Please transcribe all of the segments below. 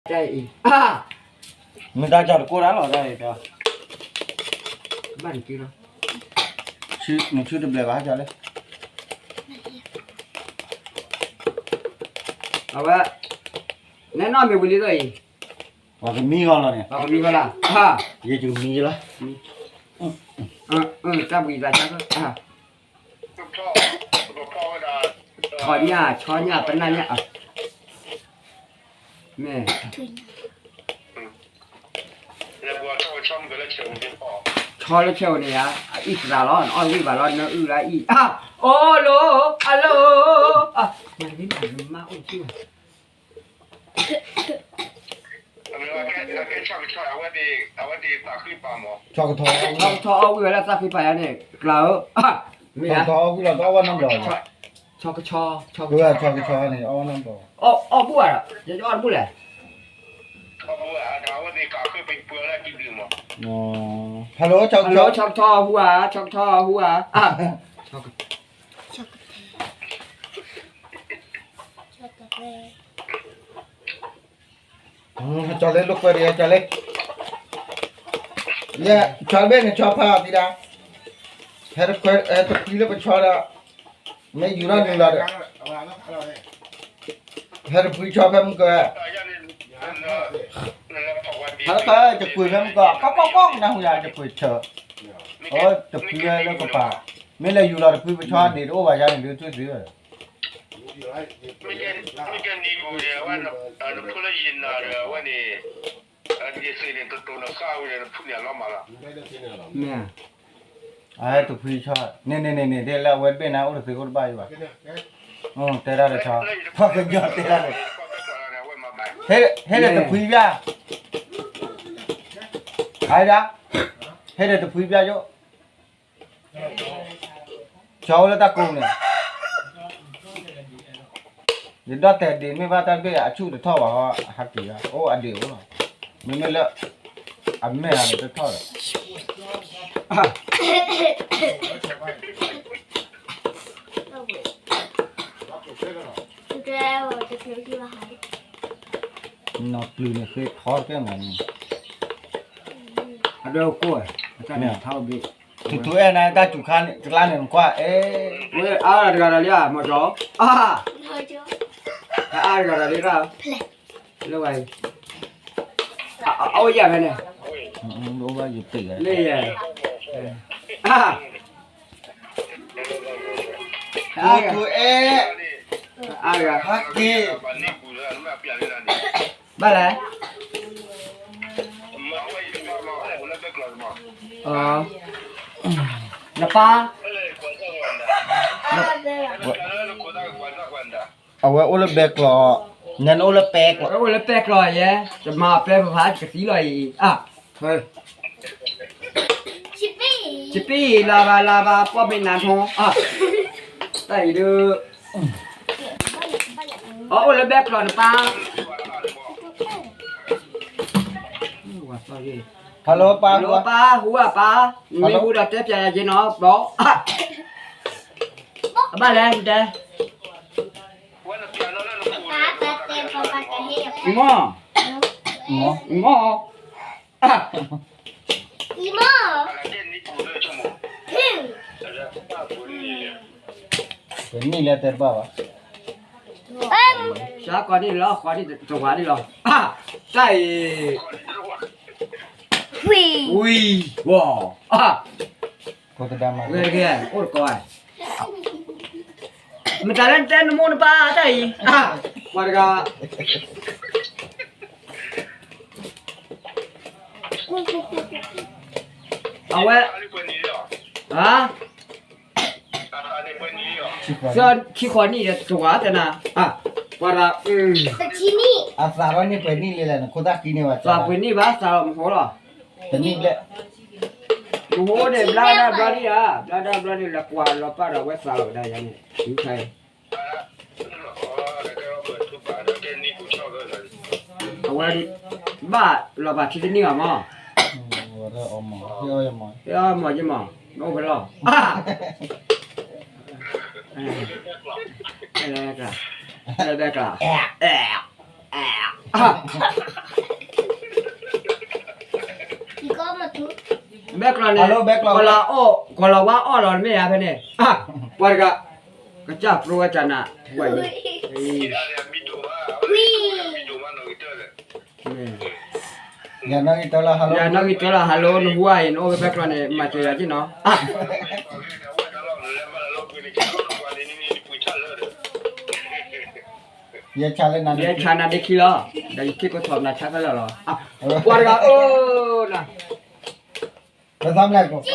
တၢ်အံၤ, မ့ၢ်တၢ်ကၠီတကိၢ်တၢ်လီၤတၢ်အံၤ, ဘၣ်နက့ၤလီၤ, နဆူတဘျဲးဘၣ်ကၠီလၢ, အဝဲ, နဲနီၢ်မ့ၢ်ဝံၤလံသိးအံၤ, ပှၤကမံဂီၤလီၤန့ၣ်, ပှၤကမံဂီၤလီၤ, ယကမံလီၤ, တၢ်ဘှံးသးဆါ, ထီၣ်ညၣ်, ဆီညၣ်, ပနၢ်ညၣ်, မ့ၢ်, ဆီလၢဆဲးအိၣ်န့ၣ်ယါ, အအံၣ်သရၣ်လီၤ, နအီၣ်တဝံၣ်ဘၣ်လီၤ, နအုၣ်လၢအအံၣ်, အိၣ်လိ, အလိ, မၤတဘ့ၣ်မၤမၤအိၣ်က့ၢ်ဘၣ် ဆီကထီအီၣ်ဝံၣ်ဝဲလၢသးဃံပာ်ယါန့ၣ် ကျးဧၢ, မ့ၢ်, ဆီကထီအီၣ်ဝံၣ်လီၤတအီၣ်ဝဲနီတဘျီ, ဆီကထီ, ဆီကထီန့ၣ် အီၣ်ဝဲနီတဘျီ, အီၣ်ဘူၣ်ဧါ, ယအီၣ်တဘူၣ်လဲၣ်, အီၣ်ဘူၣ်ဧါ, ဆီကထီအီၣ်ဝံၣ်ဧါ, ဆီကထီအီၣ်ဝံၣ်ဧါ, ကၠီလ့လိာ်ကွဲတဂ့ၤ, ကၠီလ့, ကၠီဘ့ၣ်န့ၣ် ဆီဖးအီၤသံဒၣ်, ဟဲတဖှံလၢပဆီဒီး, မ့ၢ်ယူၤထီၣ်နုာ်လီၤဒီး, ဟဲတဖှံဆီဖဲမုၢ်ကၢၤ, ဟဲတဖှံ, ယကွံာ်ဖဲမုၢ်ကၢၤ, ကီကီကီ နၢ်ဟူယၤ ယကွံာ်ဆၢ, တဖှံဝဲလၢကပၤ, မ့ၢ်လဲၤယူၤလီၤတဖှံပဆီဒံးတအိၣ်ဘၣ်ယါန့ၣ် ဒုးထူၣ်သ့ဝဲ မ့ၢ်ကဲနံၤပူၤန့ၣ် အဝဲနဖိလၢယံၤနၤဒီး အဝဲန့ၣ်, ယသ့ၣ်န့ၣ် တတိၤနဃၣ်ဝံၤဒီး နဖုန့ၣ်အလီၤမးလီၤ, မ့ၢ်, အတဖှံဆီ, န့ၣ်န့ၣ်န့ၣ်န့ၣ် တဲလၢအဝဲတဘ့ၣ်န့ၣ် အိၣ်တသ့အိၣ်တဘၣ်ယဘၣ်, တဲတၢ်ဒီးဆီ, ပှၤကညီတဲတၢ်ဒီး, ဟဲဒီးတဖှံဘၣ်, အဒၣ်, ဟဲဒီးတဖှံဘၣ်ယိၣ် ကၠီအိၣ်လၢတၢ်ကိးန့ၣ်, ယဒီၣ်တဲာ်ဒံးမ့ၢ်ဘၣ်တၢ်တဘ့ၣ်အဆူၣ်တထီၣ်ဘၣ်ဟီ ဟးက့ၤ, အိၣ်အဒံးအိၣ်လီၤ, မ့မ့ၢ်လၢ, အမဲာ်အတထီၣ်ဒီး, နီၢ်ပျုၤန့ၣ်ဃ့ထီတကဲမးန့ၣ်, အဒိကိၢ်, ထူထူအဲၣ်နၤတၢ်စူၤခါန့ၣ် တကျါန့ၣ်နကွၢ်အဲ, ဝဲအါတဂၤဒီးလံဧါ မီၤကၠီ, အါတဂၤဒီးလံဧါ, လၢဝဲ, အအိၣ်ယၤဖဲန့ၣ်, လၢယၤ, အါ, ထူထူအဲၣ်, အါတဂၤ, ဟးက့ၤ, ဘၣ်လဲၣ် နပၢ်, အဝဲအိၣ်လၢဘဲကျီၤ, နအိၣ်လၢပဲကျီၤ, အိၣ်လၢပဲကျီၤယဲ, တမၤအပျဲၢ်ဖးဖးကသံလီၤအံၤ, စပံး, လၢဘၣ်လၢဘၣ် ပှၢ်မ့ၢ်နါထီ, တၢ်အံၤဒုး, အအိၣ်လၢဘဲကျီၤနပၢ်, hello ပၢ်, ဟူအပၢ်, မ့ၢ်ဟူဒီးတဲပျးယၤက့ၤနီၤ, ဘီ, အဘၣ်လဲၣ်တဲ, မီၢ်, မီၢ်, ပနံၣ်လၢတဲတဘၣ်ဘၣ်, စးကီးန့ၣ်လီၤ ဃီန့ၣ်တဝၤန့ၣ်လီၤ, တၢ်အံၤ, ဝံၤ, ဝီၤ, ဝဲတဂ့ၤ အိၣ်တကီး, မတၤလၢနတဲနမိၢ်နပၢ်တၢ်အံၤ, ပှၤတဂၤ အဝဲ, ဟါ, ဆံဃီနံၣ်ဒီးတဝၤတဲနၤ, ပှၤဒီး, အသးထီၣ်န့ၢ်ပှဲၤနံၣ်လံလဲၣ် နခိၣ်သၣ်ဃံန့ၢ်ဝဲ, သးပှဲၤနံၣ်ဘၣ် သးလီၤမဟိလီၤ, တနံၣ်ဘျဲၣ်, မဟိန့ၣ် ဘျါဒၣ်ဘျါဒံဧါ, ဘျါဒၣ်ဘျါဒံလၢပှၤလီၤပာ်ဒီးဝဲသးလီၤကဒါယၤန့ၣ်, ယူခါအံၤ အဝဲ, ဘၣ်လီၤဘၣ်ခံတနံၣ်ဘၣ်မး, ဟဲအီၣ်မးယမး, နအိၣ်ဖဲလီၤ, ဘဲကျီ, ဘဲကျီ, အဲ, ဘဲကျီန့ၣ် ကီၤလၤအီၣ် ကီၤလၤဝါအီၣ်လီၤမ့ၢ်ဧါဖဲန့ၣ်, ပှၤတဂၤ ကစၢ်ပြိဝဲတၢ်နၤ, ဝဲ, ယၤနီၣ်ဂံၢ်တၢလၢဟဲလီၤ နဟူဧါအံၤ နအိၣ်ဝဲဘဲကျီန့ၣ် မၤစၢၤယၤက့ၢ်နီၤ, ယဆါလၢနၤဒ့ခံလီၤ, ဒီးယထံၣ်ကိးထီၣ်နၤဆါဖဲလီၤလီၤ, ပှၤတဂၤအၢ, နၤ ပသးမလဲၣ်ကိး, အရ့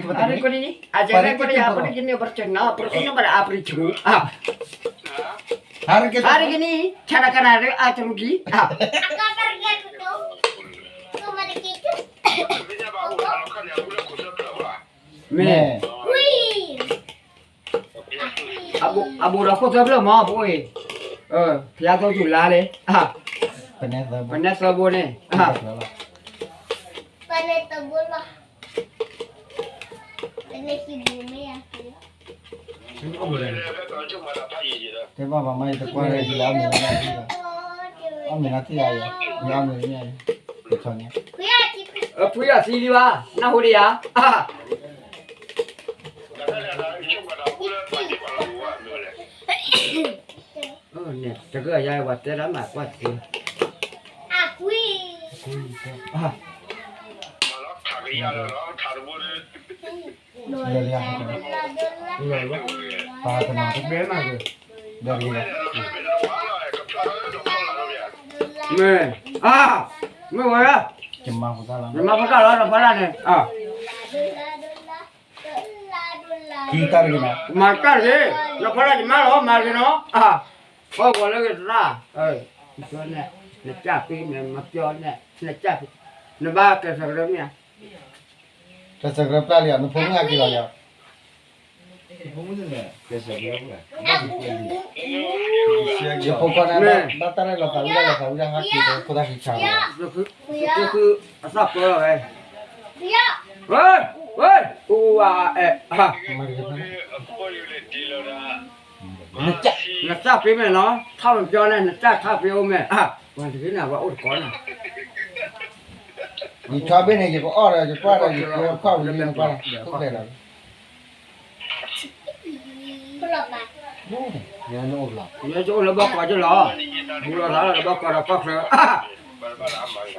ကိးန့ၣ် အရ့ကိးန့ၣ် ပရကနီ ပရကနီ ပရကနီ အရ့ကန့ၣ် ဆါတကနၣ်ရ့အတရူကံ, မ့ၢ် အဘူးဒီးခိၣ်သၢဖျၢၣ်မ့ၢ် ပအိၣ်အံၤ, ဖျါသိစူၤလါလံ, ပနဲသၢဘိန့ၣ်, ပနဲသၢဘိလီၤ, ပနဲသၢဘိမ့ၢ်ယၤ, တဲဘၣ်ပှၤမါ ယတကွၢ်လၢယလဲၤအီၣ်မ့ၤလၢနၤ, အီၣ်မ့ၤလၢထံၣ်ယၤအံၤ, ယအီၣ်မ့ၤလၢမ့ၢ်အံၤ, ကဆီန့ၣ်, ဖုယီၢ်သံလံဘၣ်, နၢ်ဟူဒံးယၤ န့ၣ် တကယၤဝဲတဲဒၣ်မးကွၢ်သ့, လၢလၢ, ပာ်တနီၤတဘျဲမးက့ၤ, ဒီးက့ၤ, မ့ၢ်, မ့ၢ်ဝဲ, ယမၤဖိသၣ်လီၤ ယမၤဖိသၣ်လီၤ နဖီလာ်န့ၣ်, ကမၤတၢ်တဂ့ၤ, နဖီလာ်ယမါလီၤ မၤတဂ့ၤနီၤ, အီၣ်ဂီၤလၢဂ့ၤတရၣ်, နကၢ်ဖံးန့ၣ် မၤပျီန့ၣ် နကၢ်ဖံး, နဘၣ်ကဲၤဆၢကရၢမ့ၢ်ဧါ, ကဲၤဆၢကရၢပျၢ်လံဧါ နဖိမုၣ်အက့ၤလီၤယၤ ယဖိခွါန့ၣ် ဘၣ်တၢ်ရဲၣ်လီၤသးဝံၣ်တၢ်လီၤသးဝံၣ်တၢ်ဟးက့ၤဖိသၣ်ခံဆါလီၤ, အသၣ်ပၢလီၤဝဲ, ဝဲ, ဝဲ, အူဝဲ, နစၢ်ဖ့မဲာ်နီၤ ထီၣ်မပျီန့ၣ် နစၢ်ထီၣ်ဖ့အိၣ်မဲာ်, ပှၤတဂ့ၤန့ၣ် ပှၤအိၣ်တကိးန့ၣ်, ယထီၣ်ဖ့န့ၣ် ယကအီၣ်ဒီး ယကွၢ်ဒီး ယကွၢ်ဝံၤလံ နကွၢ်လီၤ, အိၣ်ဖျဲၣ်လီၤ, ယအိၣ်လၢဘီကီးက့ၤလီၤ, ဘူးလီၤသး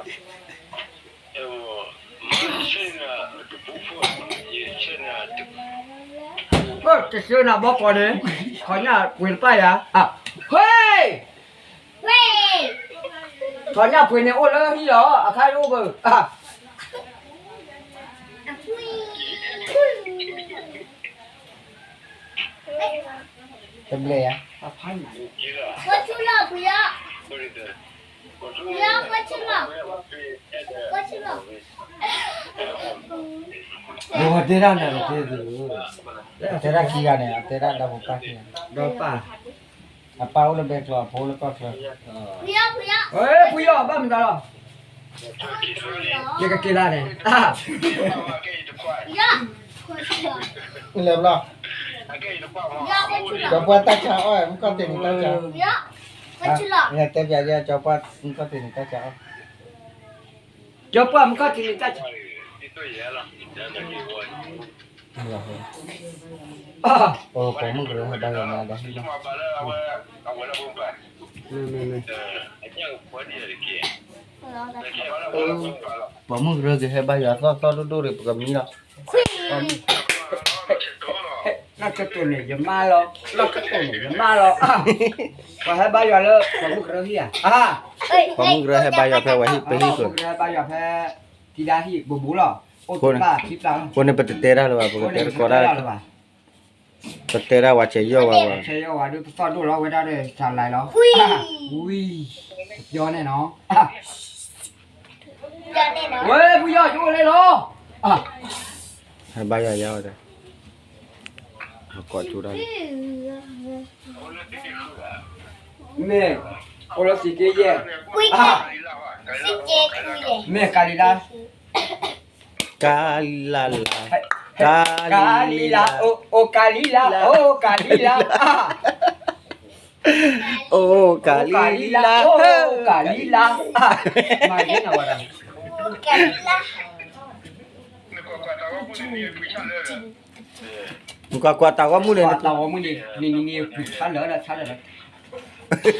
လီၤလၢဘီကီးဒီးကီၢ်ချၢ တဆှၢနၤဘီကီးန့ၣ်, ထီၣ်ညၣ်ပှ့ၤတပၢ်ယၤ, ဟ့ၣ်, ထီၣ်ညၣ်ပှ့ၤန့ၣ်အိၣ်လၢဟံၣ်လီၤ အခါအိၣ်ဘၣ်, တဘျဲၣ်ယၤ, ယတဲဒၣ်နၤတတဲသု, အတဲဒၣ်ခံဂၤန့ၣ် အတဲဒၣ်ဒီးပပၢ်ခံဂၤ, ဒီးပၢ်, အပၢ်အိၣ်လၢဘဲကျီ အဖိအိၣ်လၢကီၢ်ချၢ, ဖုယီၢ်ဘၣ်မတၤလီၤ, ယကက့ၤလၢန့ၣ်, လဲၤဘျီ, ကၠီပှၢ်တၢ်ဆါအီၣ် မုၢ်ကီၢ်တ့ၢ်န့ၣ်တၢ်ဆါ, တဲပျးယဲ ကၠီပှၢ် မုၢ်ကီၢ်တ့ၢ်န့ၣ်တၢ်ဆါအီၣ်, ကၠီပှၢ် မုၢ်ကီၢ်တ့ၢ်န့ၣ်တၢ်ဆါ ပိာ်မုၣ်ကရၢဟဲဘါယွၤမးဒီးဟံၣ်လီၤ, ပိာ်မုၣ်ကရၢက့ၤဟဲဘါယွၤသီၣ်သီၣ်ဒိၣ်ဒိၣ်ဒီး ပကမံလီၤ, လီၢ်ကတိၢ်န့ၣ် ယမါလီၤ, လီၢ်ကတိၢ်န့ၣ် ယမါလီၤ, ပှၤဟဲဘါယွၤလၢပိာ်မုၣ်ကရၢဟံၣ်ဧါ, ပိာ်မုၣ်ကရၢဟဲဘါယွၤဖဲဝဲဟံၣ် ပဟံၣ်ပ ဟဲဘါယွၤဖဲ ထံဒါဟံၣ်ဘူးဘူးလီၤ, အိၣ်တဘၣ်ခံပျၢ်လီၤ, အဃိန့ၣ် ပတတဲတၢ်လၢၤဘၣ် ပကတဲတကိးတၢ်လၢၤဘၣ်, ပတဲတၢ်ဝဲဆဲးယီၢ်ဝဲ, ဆဲးယီၢ်ဝဲဒုး ပသီၣ်ဒိၣ်လီၤဝဲဒၣ်ဒီး တၢ်လဲၤလီၤ, ဝံၤ, ပျီန့ၣ်နီၤ, ဝဲဖုယီၢ် ယအိၣ်လၢလီၤ, ဟဲဘါယွၤယါဝဲဒၣ်, ကိးကၠိဒၣ်လံ, မ့ၢ်, အိၣ်လၢစံးက့ယဲၢ်, မ့ၢ်ကၤလံၤလါ, ကၤလံၤလါလါ, ကၤလံၤလါ, ကၤလံၤလါ, အိၣ်, အိၣ်ကၤလံၤလါ, အိၣ်ကၤလံၤလါ, အိၣ်ကၤလံၤလါ, အိၣ်ကၤလံၤလါ, မၤန့ၢ်နဝၤဒီး ကၤလံၤလါ, နကွၢ်ကွၢ်တၢ်ဂီၤမူန့ၣ်, တၢ်ဂီၤမူန့ၣ်, နံၤနံၤနံၤဖုးဆါလၢာ်ဒီးဆါလၢာ်ဒီး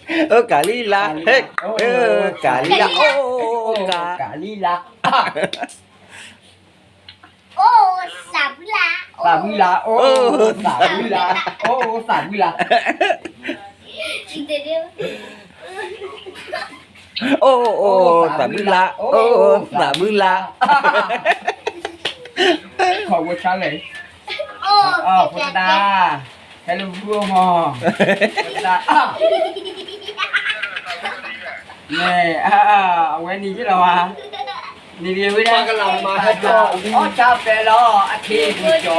အိၣ်ကၤလံၤလါ, ဟဲ, ကၤလံၤလါ, အိၣ်ကၤလံၤလါ, အိၣ်သးဘုလါ, သးဘုလါ, အိၣ်သးဘုလါ, အိၣ်သးဘုလါ, အိၣ်အိၣ်သးဘုလါ, အိၣ်သးဘုလါ, ခီၣ်ဝဲဆါလဲၣ်, ဖိသဒါ, ဟဲလၢဖုအိၣ်မး, ဖိသဒါ, မ့ၢ်, အဝဲနံၤယ့ၣ်လီၤဝါ, နံၤယ့ၣ်ဝဲဒၣ်, အီၣ်ဆါပဲလီၤ အထံပူၤကၠီ,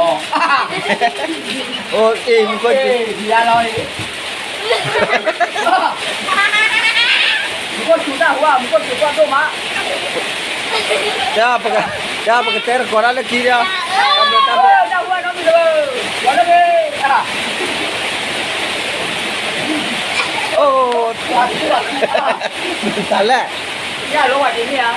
အိၣ်အ့ၣ်မူခိၣ်, ယါလီၤ, မူခိၣ်စူၤတၢ်ဟူဧါ, မူခိၣ်စူၤကွၢ်ဒိၣ်မး, တၢ်ပကတဲတကိးတၢ်လၢခံဒီး, တၢ်ဟူဧါနီတမံၤ, လီၤလၢဂ့ၤ, အိၣ်, တၢ်လဲၣ်, ယါလီၤဝဲဒ်န့ၣ်ဧါ,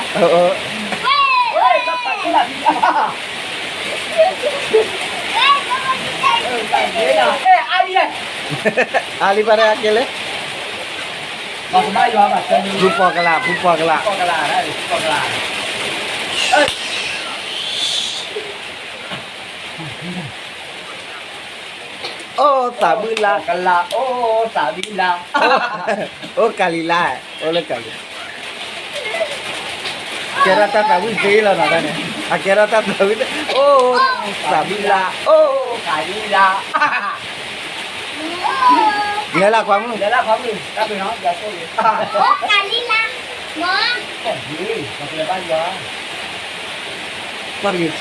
အါလံ, အါလံဘၣ်တၢ်ကဲလဲၣ်, ဖုပှၤကလး, ဖုပှၤကလး, အိၣ်သးဘုလါ, ကလး, အိၣ်သးဘုလါ, အိၣ်ကၤလံၤလါ, အိၣ်လၢကၤလံၤ, ကဲထီၣ်တၢ်သးဝံၣ်သ့လီၤနီၤတၢ်န့ၣ်, အကဲထီၣ်တၢ်သးဝံၣ်သ့, အိၣ်သးဘုလါ, အိၣ်ကၤလံၤလါ, လဲၤလၢခွါမုၣ်, လဲၤလၢခွါမုၣ်, တၢ်ဘျုးနီၤ, ယွၤဆိၣ်ဂ့ၤ, အိၣ်ကၤလံၤလါ, မ့ၢ်, ပကလဲၤဘါယွၤ, ပှၤတဂ့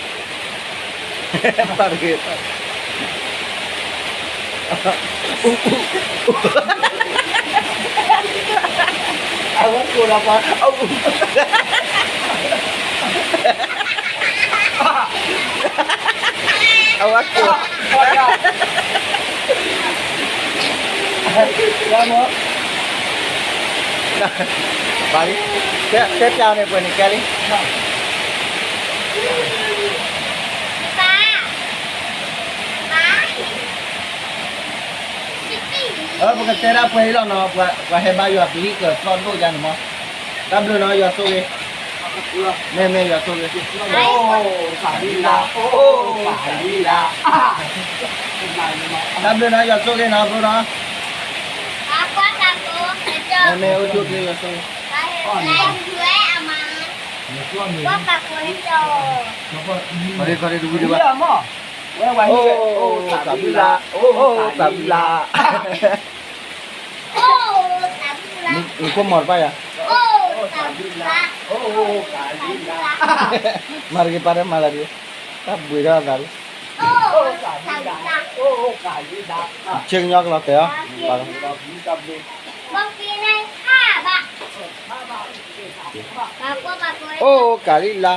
ၤ, ပှၤတဂ့ၤ, အဝဲကိးလီၤပှၤ, အဝဲကိး, ဘၣ်လံ, တဲပျးန့ၣ်ပှဲၤန့ၣ်ကဲလံ. ပကတဲဒၣ်ပှဲၤအံၤလီၤနီၤ, ပှၤဟဲဘါယွၤပလံၤကသီၣ်ဒိၣ်ယါန့ၣ်မး, တၢ်ဘျုးနီၤ, ယွၤဆိၣ်ဂ့ၤ, မ့ၢ်မ့ၢ်ယွၤဆိၣ်ဂ့ၤ, အိၣ်သးဘုလါ, အိၣ်သးဘုလါ, တၢ်ဘျုးနီၤ, ယွၤဆိၣ်ဂ့ၤနီၤ, ဘျုးနီၤ, မ့ၢ်မ့ၢ်အိၣ်ဆိၣ်ဂ့ၤ, ယွၤဆိၣ်ဂ့ၤ, ခီဒ့ခီဒ့တဝံၤဒံးဘၣ်, အိၣ်သးဘုလါ, အိၣ်သးဘုလါ, နခိၣ်မီၤတဘၣ်ယၤ, မၤတဂ့ၤပၢ်တဲမၤလၢတဂ့ၤ, တၢ်ဘှံးထီၣ်အသးလံ, ဆ့ကညီကလီၤတဲာ်အီၤ, အိၣ်ကၤလံၤလါ